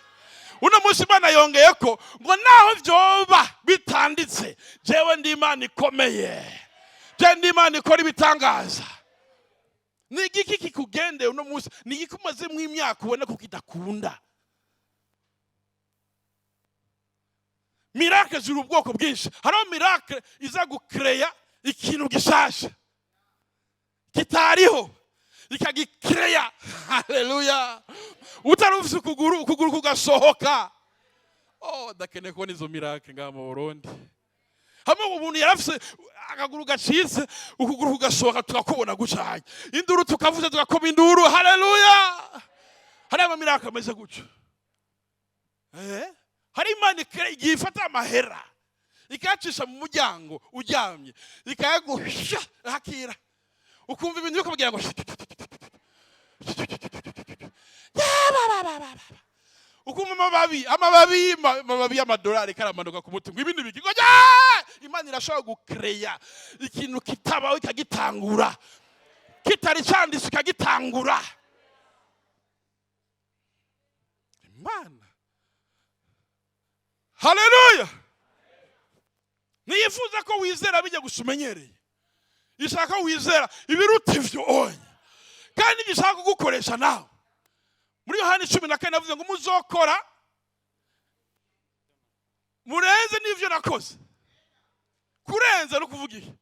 Uno munsi Imana yongeye ko ngo naho vyoba bitanditse, jewe ndi Imana ikomeye, jewe ndi Imana ikora ibitangaza. Ni igiki kikugendeye uno munsi? Ni igiki umazemo imyaka ubona ko kidakunda? Miracle ziri ubwoko bwinshi. Hariho miracle iza gukereya ikintu gishasha kitariho, ikagikereya. Haleluya! Utari ufise ukuguru, ukuguru kugasohoka. Oh, ndakeneye kubona izo miracle ngaha mu Burundi. Hamwe umuntu yarafise akaguru gacitse, ukuguru kugasohoka, tukakubona gucanye induru, tukavuza, tugakoma induru. Haleluya! Hari ama miracle ameze gutyo. Hari Imana igihe ifata amahera ikayacisha mu muryango uryamye, ikayaguhisha hakira, ukumva ibintu bikubwira ngo ukumva amababi, amababi, amababi y'amadolari karamanuka ku mutungo, ibindi biki ngo Imana irashobora gukereya ikintu kitabaho ikagitangura, kitari cyanditse ikagitangura. Imana, haleluya, ntiyifuza ko wizera bijya gusa umenyereye, ishaka wizera ibiruta ivyo onye, kandi ibyo ishaka kugukoresha nawe. Muri Yohani 14 avuze ngo muzokora murenze n'ivyo nakoze. Kurenza no kuvuga iki?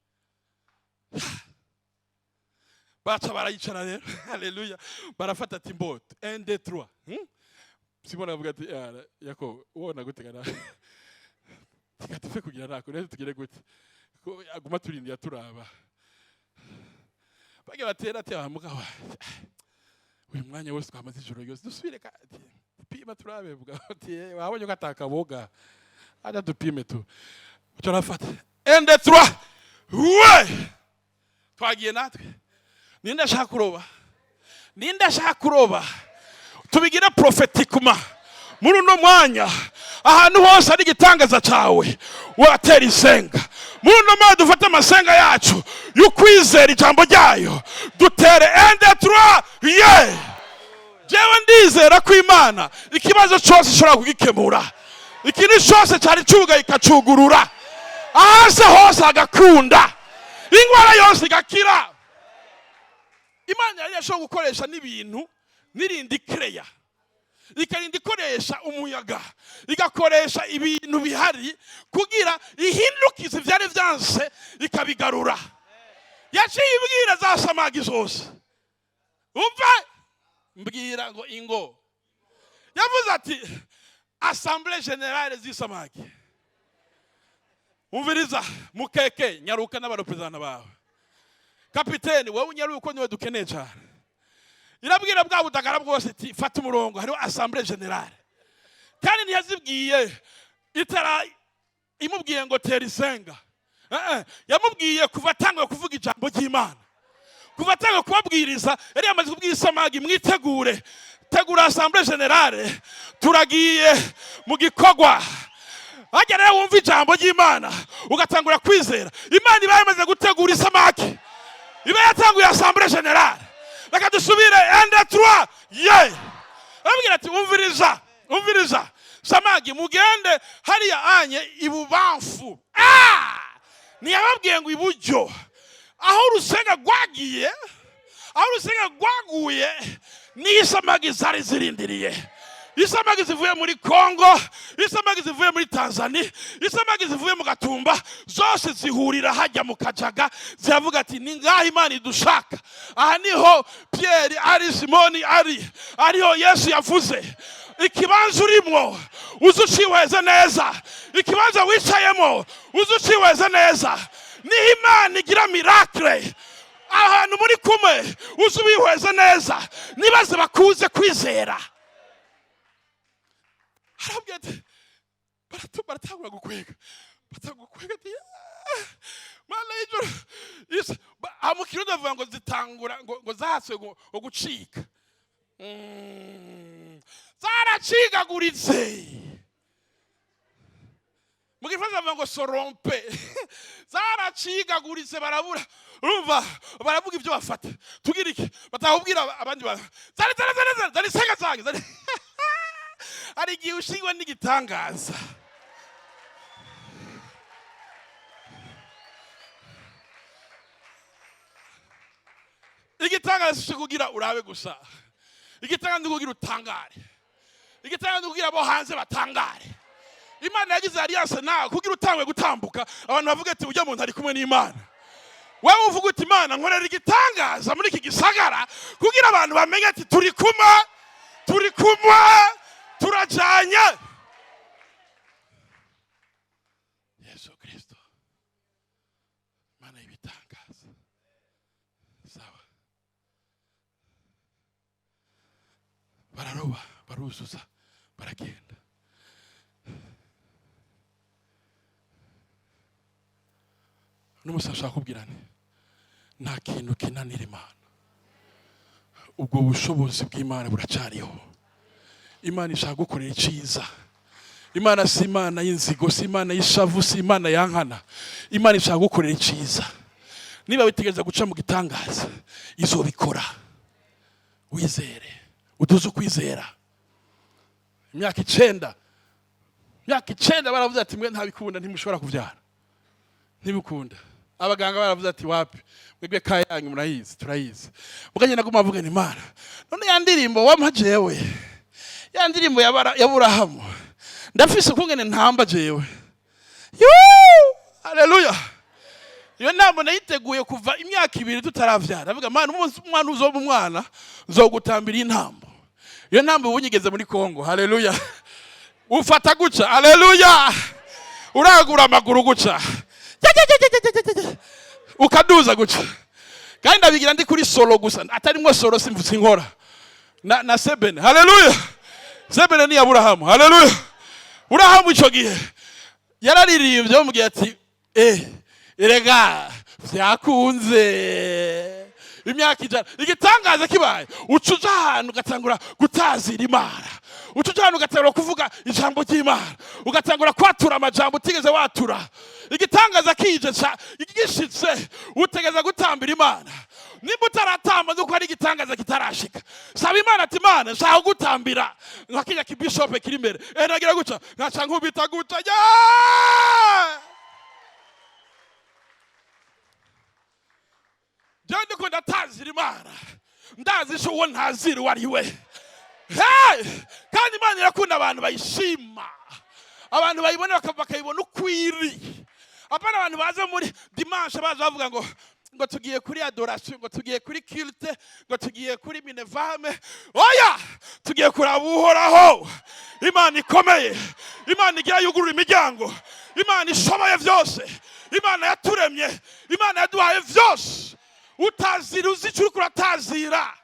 Baca barayicara rero. Haleluya! Barafata ati mboto 1 2 3. Simoni avuga ati: "Yakobo, ubona gute kana tika tufe kugira nako rero tugire gute ko aguma turindiye turaba?" Bagiye batera ati: "Ah, mugabo uyu mwanya wose twamaze ijoro ryose, dusubire pima turabe." Vuga ati: "Wabonye ko atakaboga, aja dupime tu." Turafata 1 2 3, we twagiye natwe. Ninde ashaka kuroba? Ninde ashaka kuroba? Tubigire prophétiquement muri uno mwanya. Ahantu hose ari igitangaza cyawe, watera isenga muri uno mwanya. Dufate amasenga yacu y'ukwizera ijambo ryayo, dutere 1 2 3 ye. Jewe ndizera ko Imana ikibazo cyose ishobora kugikemura, ikintu cyose cyari cyugaye ikacugurura, ahase hose hagakunda, indwara yose igakira. Imana yari yashobora gukoresha n'ibintu n'irindi kereya, ikarinda ikoresha umuyaga, igakoresha ibintu bihari kugira ihindukize ibyari byanse ikabigarura. Yaciye ibwira za samagi zose, umva mbwira ngo ingo, yavuze ati: "Assemblée générale z'isamaki, umviriza mukeke, nyaruka n'abareperezanta bawe. Kapiteni, wowe unyaruka, niwe dukeneye cyane." Irabwira bwa budagara bwose iti: "Fata umurongo, hariho assemblée générale." Kandi ntiyazibwiye itara imubwiye ngo tera isenga. Yamubwiye kuva atanguye kuvuga ijambo ry'Imana, kuva atanguye kubabwiriza. Yari yamaze kubwira isamagi: "Mwitegure, tegura assemblée générale, turagiye mu gikorwa." Hajya rero wumva ijambo ry'Imana ugatangura kwizera, Imana iba yamaze gutegura isamaki, iba yatanguye assemblée générale. Reka dusubire, 1 2 3 ye. Arabwira ati: "Umviriza, umviriza samagi, mugende hariya anye ibubamfu." Ntiyababwiye ngo iburyo, aho urusenga rwagiye, aho urusenga rwaguye niyo isamagi zari zirindiriye. Isamagi zivuye muri Kongo, isamagi zivuye muri Tanzania, isamagi zivuye mu Gatumba, zose zihurira hajya mu Kajaga. Ziravuga ati: "Ni ngaho Imana idushaka. Aha niho Pierre ari, Simoni ari, ariho Yesu yavuze." Ikibanza urimwo uze ucihweze neza, ikibanza wicayemo uze ucihweze neza, niho Imana igira miracle. Ahantu muri kumwe uze ubihweze neza, nibaze bakuze kwizera. Arabwira ati baratangura gukwega, batangura gukwega ati: "Ah, Mana y'ijuru." Aha mu Kirundi bavuga ngo zitangura ngo zaswe ngo gucika. Zaracikaguritse. Mu Gifaransa bavuga ngo se rompe. Zaracikaguritse, barabura. Urumva baravuga ibyo bafata, tugira iki? Batakubwira abandi bantu zari zari zari zari zari senga zange zari. Hari igihe ushingwa n'igitangaza. Igitangaza si kugira urabe gusa, igitangaza ni kugira utangare, igitangaza ni kugira abo hanze batangare. Imana yagize alliance nawe kugira utangwe gutambuka, abantu bavuga ati: "Ujya muntu ari kumwe n'Imana." Wowe uvuga uti: "Imana, nkorera igitangaza muri iki gisagara kugira abantu bamenye ati turi kumwe, turi kumwe, turajanye." Yesu Kristo, Imana y'ibitangaza. Sawa, bararoba, baruzuza, baragenda. N'umunsi ashaka kubwira nti nta kintu kinanira Imana. Ubwo bushobozi bw'Imana buracyariho. Imana ishaka gukorera icyiza. Imana si Imana y'inzigo, si Imana y'ishavu, si Imana yankana. Imana ishaka gukorera icyiza. Niba witegereza guca mu gitangaza, izobikora. Wizere, uduze ukwizera. Imyaka 9, imyaka 9 baravuze ati: "Mwe ntabikunda, ntimushobora kubyara, ntibikunda." Abaganga baravuze ati: "Wapi, mwebwe kayanyu murayizi, turayizi." Muganye naguma avuga ni Imana. None ya ndirimbo wampa jewe, ya ndirimbo ya Burahamu, ndafise ukungene ntamba jewe. Yuu! Haleluya! Iyo nama nayiteguye kuva imyaka 2 tutaravyara. Avuga: "Mana, umunsi umwana uzoba umwana, nzogutambira intambo." Iyo ntambo ubu nyigeze muri Kongo. Haleluya! Ufata guca, haleluya, uragura amaguru guca, ukaduza guca. Kandi ndabigira ndi kuri solo gusa, atarimwo solo simvutse inkora na sebene. Haleluya! Sebene ni Aburahamu. Haleluya! Burahamu ico gihe yararirimbye, bamubwiye ati: "Eh, erega vyakunze, imyaka 100." Igitangaza kibaye, uca uja ahantu ugatangura gutazira Imana, uca uja ahantu ugatangura kuvuga ijambo ry'Imana, ugatangura kwatura amajambo utigeze watura. Igitangaza kije gishitse, utegeza gutambira Imana. Nimba utaratamba, nuko ari igitangaza kitarashika. Saba Imana ati: "Imana, nshaka gutambira nka kirya kibishope kiri imbere." Eh, nagira guca, nkaca nkubita guca ya jewe ndiko ndatazira Imana, ndazi ico uwo ntazira uwo ari we. Hey! Kandi Imana irakunda abantu bayishima, abantu bayibona bakayibona ukwiri, apana abantu baza muri dimanche baza bavuga ngo tugiye kuri adoration, ngo tugiye kuri culte, ngo tugiye kuri minevame. Oya, tugiye kuraba Uhoraho, Imana ikomeye, Imana igira yugurura imiryango, Imana ishoboye byose, Imana yaturemye, Imana yaduhaye byose. Utazira uzi icyo uriko uratazira.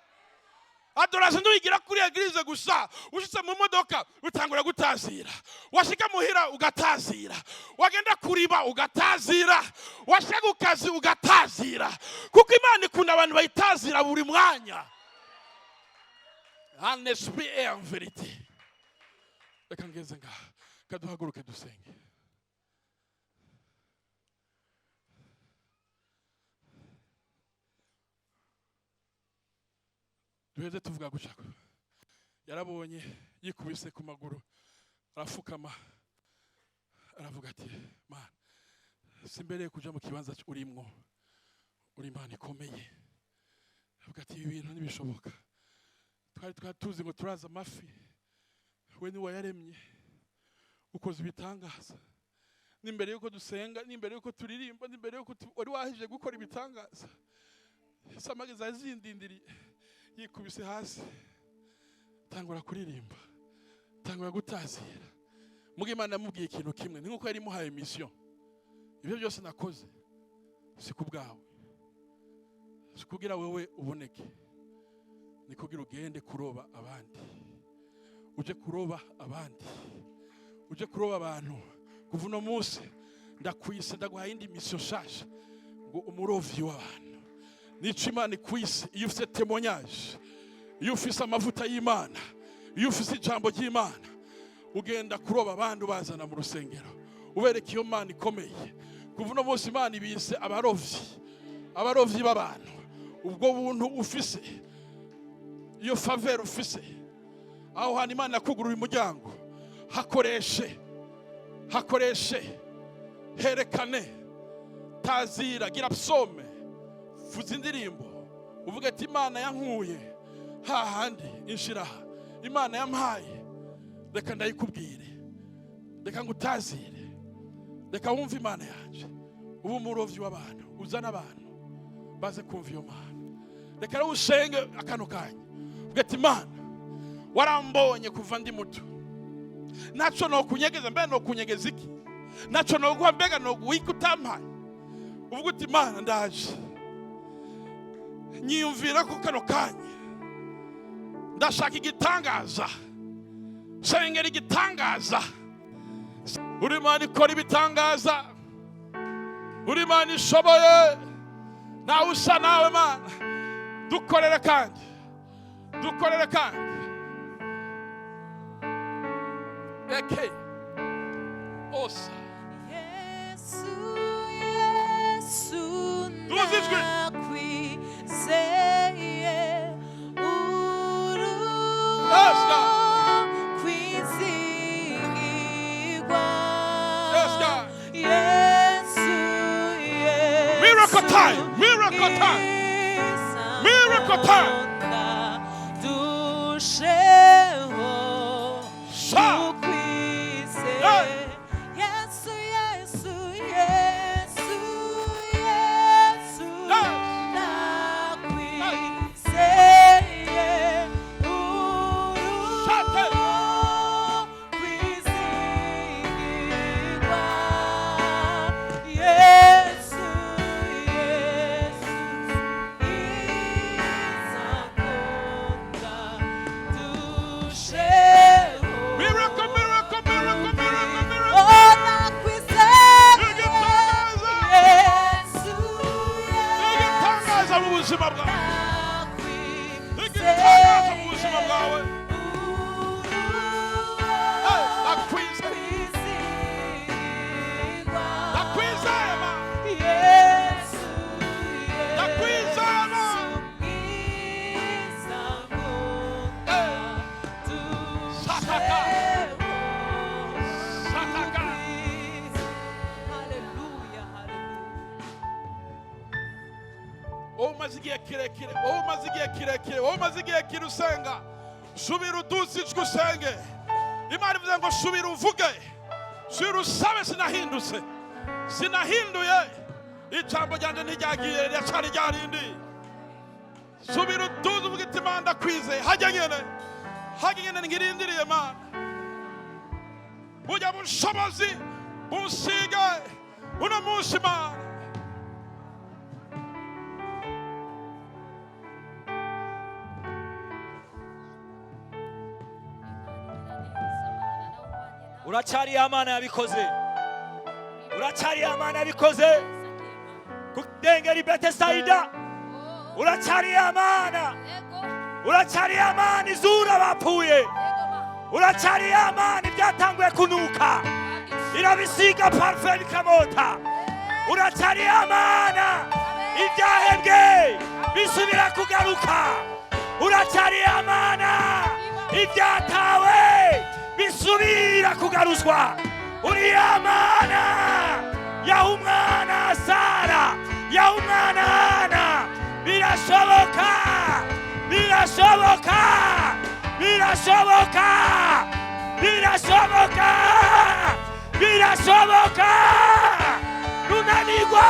Adoration ntuyigira kuri église gusa. Ushitse mu modoka utangura gutazira, washika muhira ugatazira, wagenda kuriba ugatazira, washika ku kazi ugatazira, kuko Imana ikunda abantu bayitazira buri mwanya, en esprit et en vérité. Reka ngeze ngaha, kaduhaguruke dusenge. Duheze tuvuga guca. Yarabonye yikubise ku maguru, arafukama, aravuga ati: "Mana, simbereye kuja mu kibanza urimwo, uri Imana ikomeye." Avuga ati: "Ibi bintu ntibishoboka. Twari tuzi ngo turaza amafi, we ni wayaremye, ukoze ibitangaza. N'imbere yuko dusenga, n'imbere yuko turirimba, n'imbere yuko wari wahije gukora ibitangaza, samaki zari zindindiriye." Yikubise hasi, tangura kuririmba, tangura gutazira. Muga Imana yamubwiye ikintu kimwe, ni nkuko yari imuhaye mission: "Ibyo byose nakoze si ku bwawe, si kugira wewe uboneke, ni kugira ugende kuroba abandi, uje kuroba abandi, uje kuroba abantu. Kuva uno munsi ndakwise, ndaguhaye indi mission nshasha, ngo umurovyi w'abantu." Nico Imana ikwise. Iyo ufise témoignage, iyo ufise amavuta y'Imana, iyo ufise ijambo ry'Imana, ugenda kuroba abandi, ubazana mu rusengero, ubereka iyo Mana ikomeye. Kuva uno munsi Imana ibise abarovyi, abarovyi b'abantu. Ubwo buntu ufise, iyo faveur ufise, aho hantu Imana yakugurura umuryango. Hakoreshe, hakoreshe, herekane, tazira, gira psaume, vuza indirimbo, uvuge ati: "Imana yankuye hahandi inshiraha, Imana yampaye, reka ndayikubwire, reka ngutazire, reka wumve Imana yanje." Ubu umurovyi w'abantu, uzana abantu baze kumva iyo Mana. Reka rero usenge akano kanya, uvuge ati: "Imana, warambonye kuva ndi muto, naco nokunyegeza, mbe nokunyegeza iki? Naco noguha, mbega noguha iki utampaye?" Uvuga uti: "Imana, ndaje, nyiyumvira ko kano kanya ndashaka igitangaza, sengera igitangaza. Uri Imana ikora ibitangaza, uri Imana ishoboye, nawe usa nawe. Mana, dukorere kandi dukorere kandi." Eke osa. Yesu, Yesu, Duze ijwi. Ndakwizeye, uri Yes, God. kwizigirwa. Yes, God. Yesu, Yesu, Miracle time, miracle time, miracle time. Dusheho Sha. tukwizeye. Hey. Yesu, Yesu, Yesu, Yesu, Yes. ndakwizeye, uri Shate. kwizigirwa. Yesu, Yesu, izakunda dusheho. Miracle, miracle, miracle, miracle, miracle. Oh, ndakwizeye. Igitangaza. Yesu, Igitangaza mu buzima bwawe, igitangaza mu buzima bwawe. Hey, ndakwizeye, ndakwizeye, Mana. Ndakwizeye, Mana. Hey. Sataka. Sataka. Hallelujah, hallelujah. Wowe umaze igihe kirekire, wowe umaze igihe kirekire, wowe umaze igihe kire usenga, subira uduze ijwi usenge. Imana ivuze ngo: "Subira uvuge, subira usabe, sinahindutse, sinahinduye ijambo ryanjye, ntiryagiye, riracari rya rindi." Subira uduze, uvuge iti: "Imana, ndakwizeye, hajya nyene, hajya nyene ngirindiriye. Mana, burya bushobozi bunsige uno munsi, Mana." Uracyari ya Mana yabikoze, uracyari ya Mana yabikoze ku kidengeri Betesayida, uracyari ya Mana, uracyari ya Mana izura bapfuye, uracyari ya Mana ibyatanguye kunuka irabisiga parufe bikamota, uracyari ya Mana ibyahebwe bisubira kugaruka, uracyari ya Mana ibyatawe bisubira kugaruzwa. Uri ya Mana yaha umwana Sara, yaha umwana Hana. Birashoboka, birashoboka, birashoboka, birashoboka, birashoboka. Nunanigwa,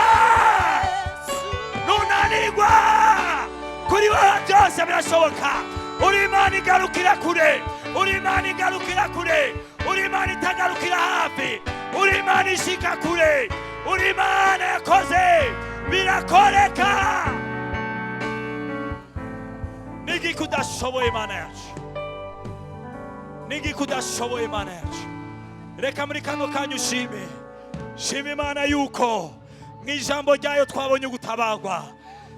nunanigwa, kuri wowe byose birashoboka. Uri Imana igarukira kure, uri Imana igarukira kure, uri Imana itagarukira hafi, uri Imana ishika kure, uri Imana yakoze birakoreka. Nigiki udashoboye, Imana yacu? Nigiki udashoboye, Imana yacu? Reka muri kano kanya ushime, shima Imana yuko mu ijambo ryayo twabonye ugutabagwa.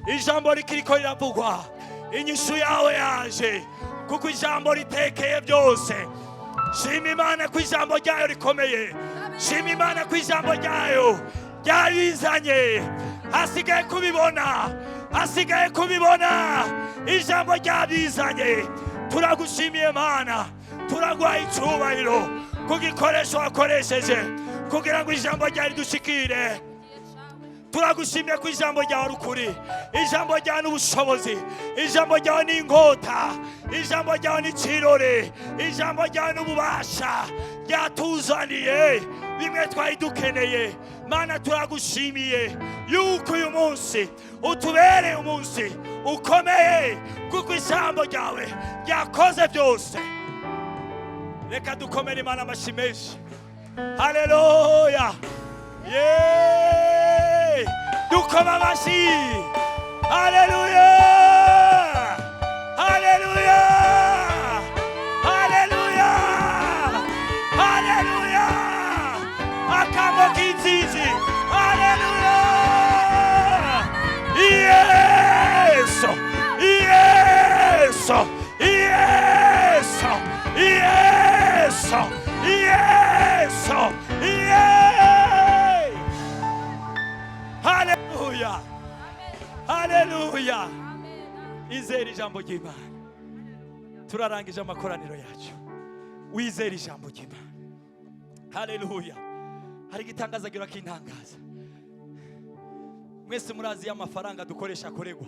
Ijambo rikiriko riravugwa, inyishu yawe yaje, kuko ijambo ritekeye byose. Shima Imana ko ijambo ryayo rikomeye, shima Imana ko ijambo ryayo ryabizanye. Hasigaye kubibona, hasigaye kubibona. Ijambo ryabizanye. Turagushimiye, Mana. Turaguha icyubahiro ku gikoresho wakoresheje kugira ngo ijambo ryawe ridushikire. Turagushimye ko ijambo ryawe ari ukuri, ijambo ryawe ni ubushobozi, ijambo ryawe ni inkota, ijambo ryawe ni ikirore, ijambo ryawe ni ububasha, ryatuzaniye bimwe twari dukeneye. Mana, turagushimiye yuko uyu munsi utubereye umunsi ukomeye, kuko ijambo ryawe ryakoze byose. Reka dukomere Imana amashyi menshi. Haleluya! Yeee! Dukoma amashyi. Haleluya, haleluya, haleluya, haleluya! Akamo k'intsinzi. Haleluya! Yesu, Yesu, Yesu, Yesu, Yesu! Yeee! Haleluya, haleluya! Izere ijambo ry'Imana. Turarangije amakoraniro yacu. Wizere ijambo ry'Imana. Haleluya! Hari igitangaza gira kintangaza. Mwese murazi iyo amafaranga dukoresha akoregwa,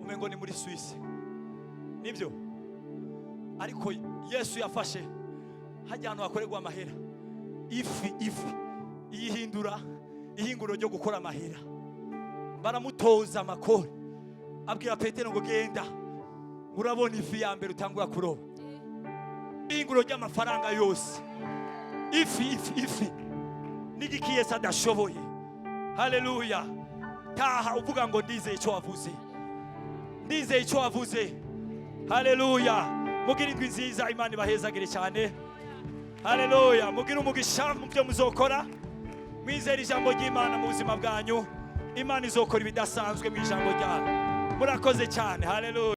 umengo ni muri Suisse, nibyo? Ariko Yesu yafashe hajya ahantu hakorerwa amahera, ifi, ifi iyihindura ihinguriro ryo gukora amahera. Baramutoza amakori, abwira Petero ngo: "Genda, urabona ifi ya mbere utangura kuroba." Ihinguriro ry'amafaranga yose, ifi, ifi, ifi. N'igiki Yesu adashoboye? Haleluya! Taha uvuga ngo: "Ndizeye icyo wavuze, ndizeye icyo wavuze." Haleluya! Mugire indwi nziza, Imana ibahezagire cyane. Haleluya! Mugire umugisha mu byo muzokora. Mwizere ijambo ry'Imana mu buzima bwanyu. Imana izokora ibidasanzwe mu ijambo ryayo. Murakoze cyane. Haleluya!